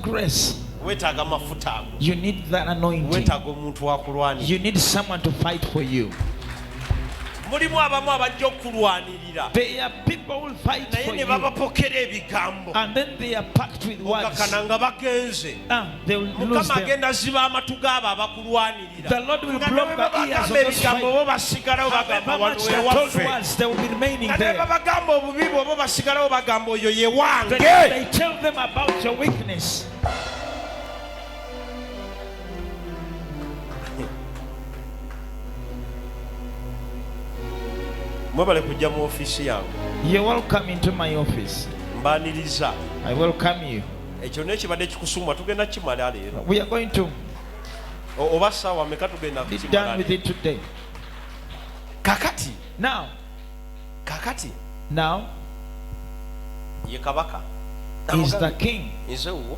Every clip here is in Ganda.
Grace. Weetaaga amafuta ago. You need that anointing. Weetaaga omuntu akulwanira. You need someone to fight for you. Mulimu abamu abajja okulwanirira There are people who will fight naye for ne you. babapokera ebigambo And then they are packed with words. okakana nga bagenze. Ah, they will lose Mukama them. agenda ziba amatu gaabo abakulwanirira. The Lord will Nga block ne the bwe ears of babagamba those ebigambo fighting. bo basigalawo bagamba However wano much they are told ewaffe. words, they will be remaining Nga ne there. babagamba obubi bwe bo basigalawo bagamba oyo ye wange. They tell them about your weakness. Mwebale kujja mu ofiisi yange. You're welcome into my office. Mbaniriza. I welcome you. Ekyo naye kibadde kikusumwa tugenda kimala leero. We are going to Oba ssaawa meka tugenda be kukimala done with leero. it today. Kakati Now, kakati now ye kabaka is the king. Nze wuwo.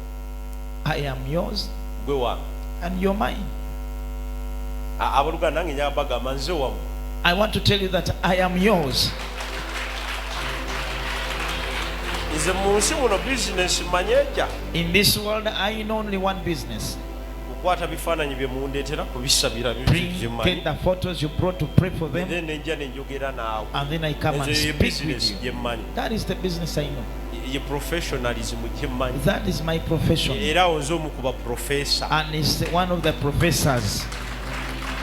I am yours Gwe wange. And you're mine. Abooluganda nange njagala bagamba nze wammwe. I want to tell you that I am yours. Nze mu nsi muno bizinesi manyeja. In this world, I know only one business. Kukwata bifaananyi bye mundeetera kubisabira Bring, bye mmanyi. get the photos you brought to pray for them, Then nenja nenjogera naawe. And then I come and Nze ye speak with bizinesi you. gye mmanyi. That is the business I know. Ye professionalism gye mmanyi. That is my profession. Era awo nze omu ku baprofesa. And it's one of the professors.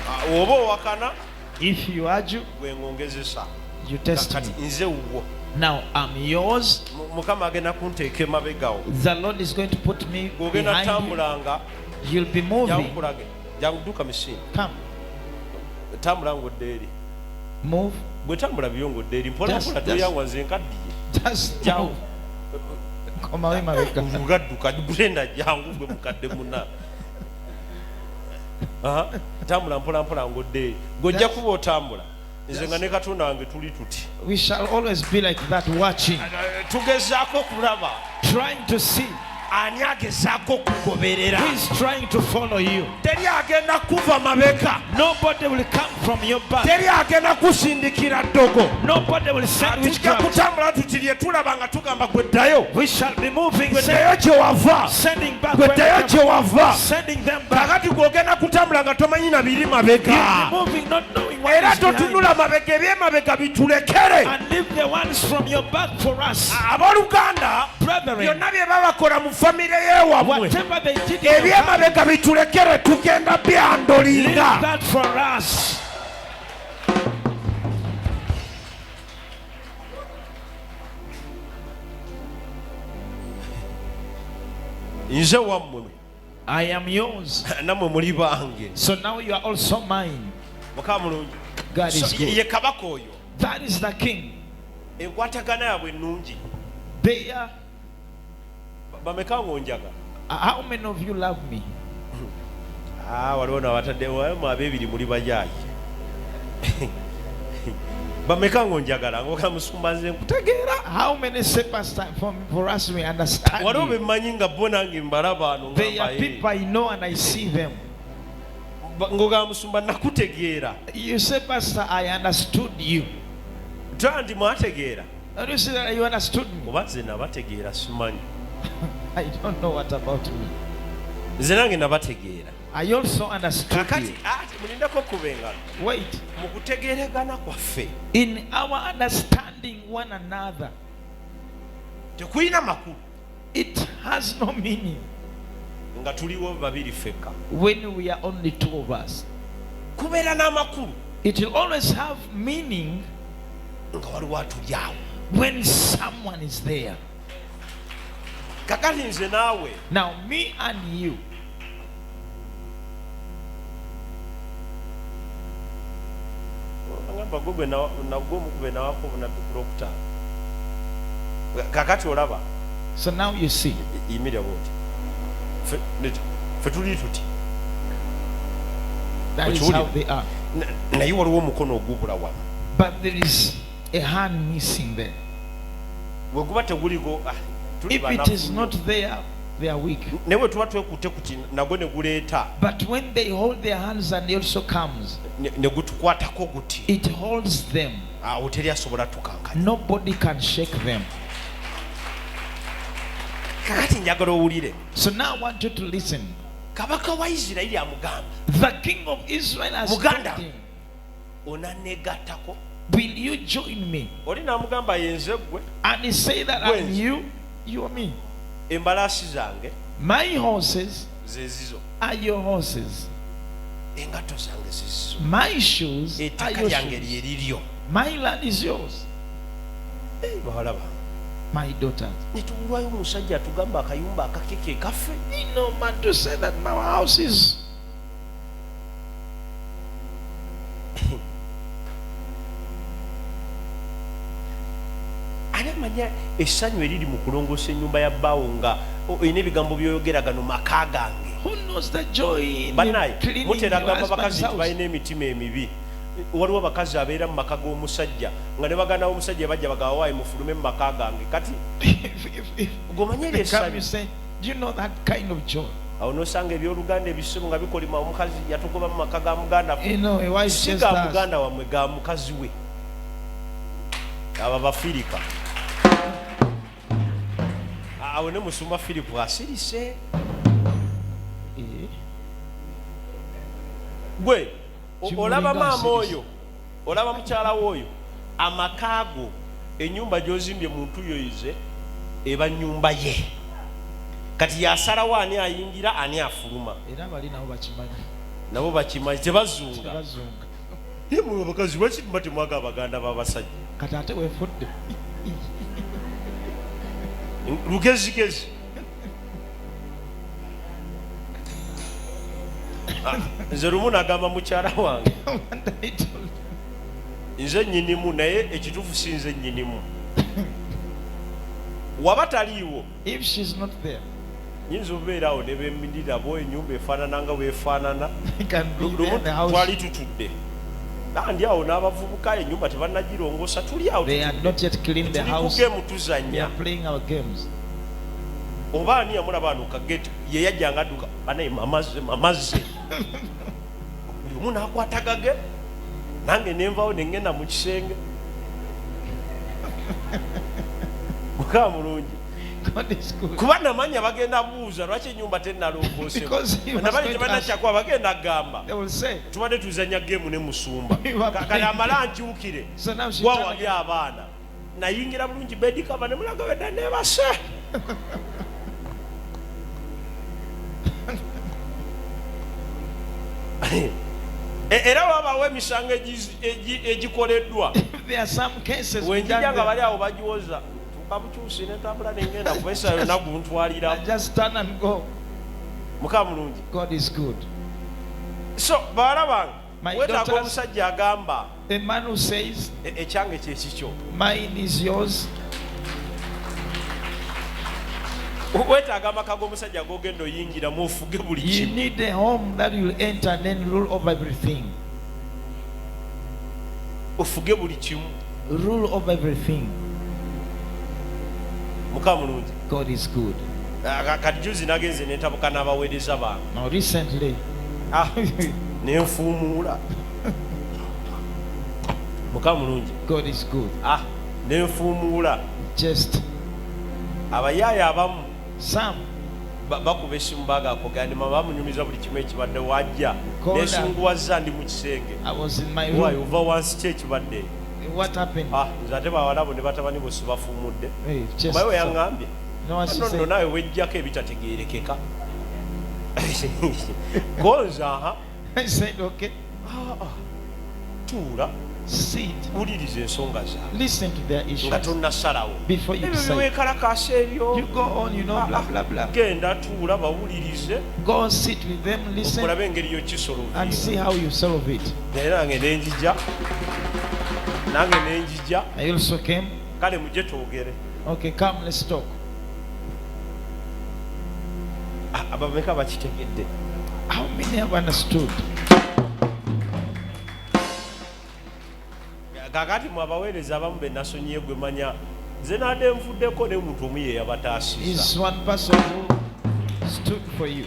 Ah, oba owakana If you argue, gwe ngongezesa. You test Kakati me. nze wuwo. Now I'm yours. Mukama agenda kunteeka emabegawo. The Lord is going to put me Gw'ogenda behind you. tambulanga. You'll be Jangu moving. nkulage. Jangu dduka misinde. Come, Tambula ng'odda eri. Move. Bwe tambula byo ng'odda eri mpola mpola toyangwa nze nkaddiye. Just Jangu. move. Komawo emabega. Ngadduka Brenda jangu gwe mukadde muna. Aha, tambula mpola mpola ng'odda eri. Gw'ojja kuba otambula. Nze nga ne Katonda wange tuli tuti. We shall always be like that, watching, Tugezaako okulaba trying to see ani agezaako okugoberera. Who is trying to follow you. Teri agenda kuva mabega. Nobody will come from your back. Teri agenda kusindikira ddogo. Nobody will send Tujja witchcraft. kutambula tuti lye tulaba nga tugamba gwe ddayo. We shall be moving, Gwe ddayo gye wava. sending back, Gwe where ddayo they gye come, wava. sending them back. Kakati gw'ogenda kutambula nga tomanyi na biri mabega. You'll be moving, not knowing what Era is behind. totunula mabega ebyemabega bitulekere. And leave the ones from your back for us. Abooluganda Brethren, byonna bye babakola mu famire y'ewammwe whatever they did in your family, ebyemabega bitulekere tugenda leave byandolinga. That for us. Nze wammwe. I am yours. Nammwe muli bange. So now you are also mine. Mukama mulungi. God So, is good. ye kabaka oyo. That is the king. Enkwatagana yaabwe ennungi. They are. Bameka ng'onjaga? How many of you love me? Ah, waliwo nabatadde mu ab'ebiri muli bajaayi. Bameka ng'onjagala ngoga musumba nze nkutegeera. How many say, Pastor, for us we understand Waliwo you. be mmanyi nga bo nange mbalaba ano They ngamba, are people I know and I see them. Ng'ogamba musumba nakutegeera. You say, Pastor, I understood you. Tolaba nti mwategeera. Don't you see that you understood me? Oba nze nabategeera simanyi. I don't know what about me. Nze nange nabategeera. I also understood Kakati you. ate mulindeko okuba engalo. Wait. Mu kutegeeragana kwaffe In our understanding one another, tekulina makulu it has no meaning nga tuliwo babiri ffekka. When we are only two of us. Kubeera n'amakulu It will always have meaning nga waliwo atuli awo. When someone is there. Kakati nze naawe Now, me and you, agamba gwe gwe nagwe omu ku be nawako obunabbi ku lwokutaano. Kakati olaba So now you see, yimirira bw'oti. Ffe tuli tuti. That is Okiwulira? how they are. Naye waliwo omukono ogubula wano. But there is a hand missing there. Bwe guba teguliko tuli If it banafu is nnyo. Not there, they are weak. Naye bwe tuba twekutte kuti nagwo ne guleeta But when they hold their hands and it also comes, ne gutukwatako guti it holds them. Awo teri asobola tukankanya. Nobody can shake them. Kakati Njagala owulire. So now I want you to listen. Kabaka wa Isirayiri amugamba, The king of Israel has Muganda. told him, "Onaneegattako?" "Will you join me?" Oli n'amugamba, "Yenze ggwe." And he said that I'm Gwe. you, you are me. "Embalaasi zange My horses ze zizo, are your horses. Engatto zange ze zizo, My shoes are ettaka your lyange shoes. lye liryo." My land is yours. Eh, bawala bange, My daughters. ne tubulwayo omusajja atugamba akayumba akakeke kaffe. You know, man, to say that my house is. Ani amanya essanyu eriri mu kulongoosa ennyumba ya bbaawo nga olina ebigambo by'oyogera, "Gano maka gange"? Who knows the joy in Bannaye, cleaning mutera your gamba husband's abakazi nti house? balina emitima emibi. Waliwo abakazi abeera mu maka g'omusajja nga ne baganda b'omusajja bajja bagaba, "Waayi, mufulume mu maka gange." Kati If gomanye they come, eryo you essanyu. say, "Do you know that kind of joy?" Awo n'osanga ebyooluganda ebisibu nga bikolima, "Omukazi yatugoba mu maka ga muganda." A wife Si just ga asked, muganda wammwe, ga mukazi we. Abo bafirika awo ne musumba Firipu asirise. Eh, Gwe Kimulinga olaba maama asirise. oyo, olaba mukyala we oyo, amaka go, ennyumba gy'ozimbye mu ntuyoyize eba nnyumba ye. Kati yasalawo ani ayingira, ani afuluma. Era bali nabo bakimanyi. Nabo bakimanyi, tebazunga. Tebazunga. Naye mwe abakazi, lwaki muba temwaga abaganda b'abasajja? Kati ate weefudde. Lugezigezi. Ah, nze lumu nagamba mukyala wange, One day I told "Nze nnyinimu," naye ekituufu si nze nnyinimu. Waba taliiwo, If she's not there, nyinza obubeera awo ne bemirira bo, ennyumba efaanana nga bwefaanana. I can be there Lumu in the house. twali tutudde nandi awo n'abavubuka, ennyumba tebannagirongoosa, tuli awo, They had not yet cleaned the tuli ku house. game, We tuzannya. are playing our games. Oba ani yamulaba ano kageti, ye yajjanga adduka, "Banaye, mamazze, mamazze." Buli omu n'akwata gage, nange nenvawo nengenda mu kisenge. Mukama mulungi. God is good. Kuba namanya bagenda buuza lwaki ennyumba tennalongoosebwa. Because he was Nabali going to ask. tebanakyakuba, bagenda kugamba, They will say, "Tubadde tuzanya game ne musumba." We were Kale playing. amala nkyukire. So now she Gwawali turned abaana, nayingira bulungi bed cover ne mulaga wedda nebase. Era wabaawo emisango egikoleddwa. There are some cases Wenjija done nga there. bali awo bagiwoza, tuka bukyusi nentambula nengenda kuba esa yonna guntwalira. I just turn and go. Mukama mulungi. God is good. So bawala bange, My weetaaga daughters- omusajja agamba, The man who says, "Ekyange kyekikyo." "Mine is yours." Weetaaga amaka g'omusajja g'ogenda oyingiramu ofuge buli You kimu. need a home that you'll enter and then rule over everything. Ofuge buli kimu. Rule over everything. Mukama mulungi. God is good. Ah, kati juzi nagenze nentabuka n'abaweereza bange. Now, recently, Ah, nenfuumuula. Mukama mulungi. God is good. Ah, nenfuumuula. Just Abayaaya abamu some bakuba essimu bagakogandima, bamunyumiza buli kimu ekibadde wajja. Kola. Nesunguwazza ndi mu kisenge. I was in my Waayi, room. ova wansi, ki ekibadde? What happened? Ah, nze ate bawalabo ne batabani bo sibafuumudde. Hey, just Omaye we yaŋŋambye, No one "No, no, said, naawe wejjako ebitategeerekeka gonza aha." I said, "Okay, "Tuula, sit, wuliriza ensonga zaabwe listen to their nga issues tonnasalawo." before you Ebyo decide." biweekalakaasa ebyo. You go on, blah blah blah. Genda tuula bawulirize, Go sit with them, listen, olabe engeri and yokisolvinga. see how you solve it. Naye nange nenjija, nange nenjija. I also came. "Kale mujje twogere." "Okay, come, let's talk." Ah, abameka bakitegedde? How many have understood? Kakati mwe abaweereza abamu be nasonyiye, gwe manya nze nadde nvuddeko ne muntu omu ye yabataasizza. Is one person who stood for you.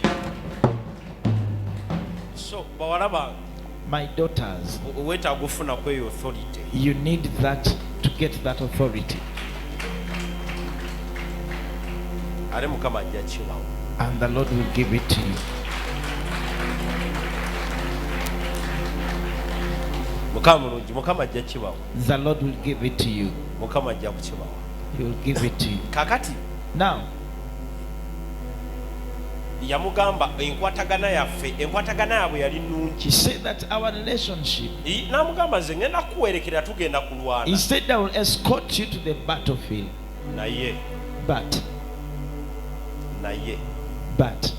So bawala bange, My daughters, weetaaga ofunaku eyo authority. you need that to get that authority. Ate Mukama ajja kibawo. And the Lord will give it to you. Mukama mulungi, Mukama ajja kibawo. The Lord will give it to you. Mukama ajja kukibawa. He will give it to you. Kakati Now, yamugamba enkwatagana yaffe, enkwatagana yaabwe yali nnungi. he said that our relationship, N'amugamba nze ngenda kukuwerekera, tugenda he kulwana. said, I will escort you to the battlefield. Naye But, naye but,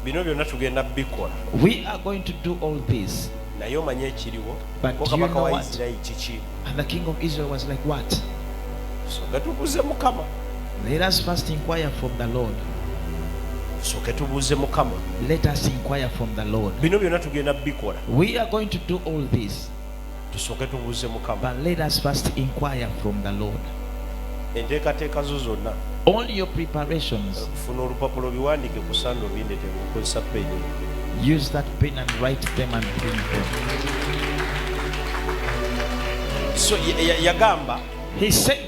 bino byonna tugenda bikola. we are going to do all this. Naye omanye ekiriwo, But ko do you kabaka know wa what? Isirayiri kiki? And the king of Israel was like, what? Tusooke tubuuze Mukama. Let us first inquire from the Lord. Tusooke tubuuze Mukama. Let us inquire from the Lord. Bino byonna tugenda bikola. We are going to do all this, Tusooke tubuuze Mukama. but let us first inquire from the Lord. Enteekateeka zo zonna, All your preparations, funa olupapula obiwandiike ku sande obindete ng'okozesa peeni. use that pen and write them and print them. So yagamba He said,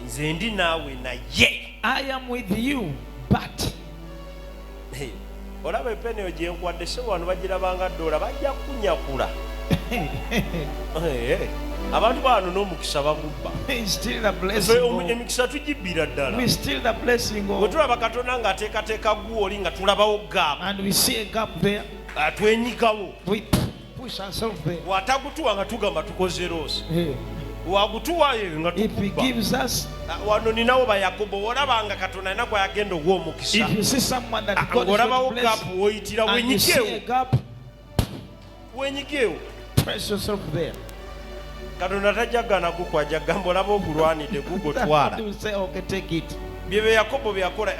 nze ndi naawe naye. I am with you, but Hey, olaba epeeni eyo gye nkwadde, se wano bagirabanga ddoola, bajja kunyakula. Hey, abantu baano n'omukisa bagubba. we steal the Ffe blessing. Oh. emikisa tugibbira ddala. We steal the blessing. Bwe Oh. tulaba Katonda ng'ateekateeka gw'oli nga tulabawo gap, And we see a gap there. twenyigawo. We push ourselves there. Watagutuwa nga tugamba tukoze loosi. Hey. Wagutuwa ye nga If he tukubba. gives us, Wano ninawo bayakobo, olabanga Katonda alina gw'agenda owa omukisa, if you see someone that God is going to ng'olabawo bless, gap woyitira, and you see a wenyikewo, gap, wenyikewo. press yourself there. Katonda tajja gana gukwajja gamba olaba ogulwanidde gugo The twala. Lord will say, okay, take it. Bye Yakobo byakola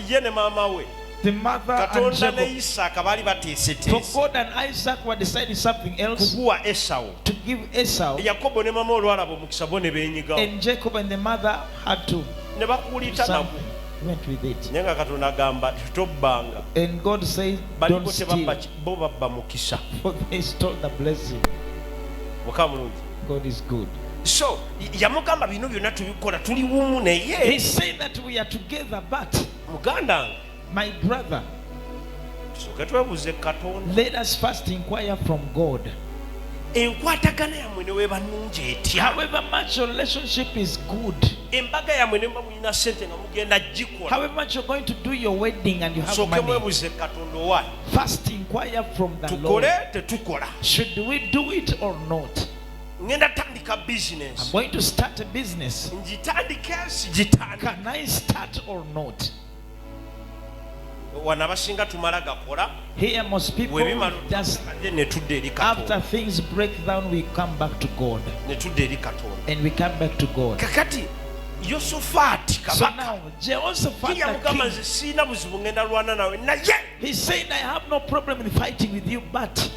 ye ne maama we. The mother and Katonda ne Jacob. Isaaka baali For bateeseteese God and Isaac were deciding something else kuguwa Esawu. to give Esau, Yakobo ne maama olwalaba omukisa bo ne beenyigawo and Jacob and the mother had to ne bakuulita nagwo. something. Went with it. Naye nga Katonda agamba tobbanga. And God says, Baliko don't steal, tebabba, bo babba mukisa. for they stole the blessing. Mukama mulungi. God is good. So yamugamba bino byonna tubikola, tuli wumu He naye said that we are together, but muganda wange, my brother, tusooke twebuuze Katonda. let us first inquire from God. Enkwatagana yammwe ne weeba nnungi etya, However much your relationship is good, embaga yammwe ne muba mulina ssente nga mugenda gikola, however much you're going to do your wedding and you have tusooke money, mwebuuze Katonda owaayi. first inquire from the Lord. Tukole tetukola? Should we do it or not? Ngenda tandika I'm bizinesi, going to start a business. ngitandike sigitandike? Can I start or not? Wano abasinga tumala gakola. Here, most people Webimala just then ne tudda eri after Katonda. things break down, we come back to God. Ne tudda eri Katonda. And we come back to God. Kakati Yosofaati So kabaka now, Jehoshaphat, ye the yamugamba king, nze siina buzibu ngenda lwana nawe naye he said, I have no problem in fighting with you, but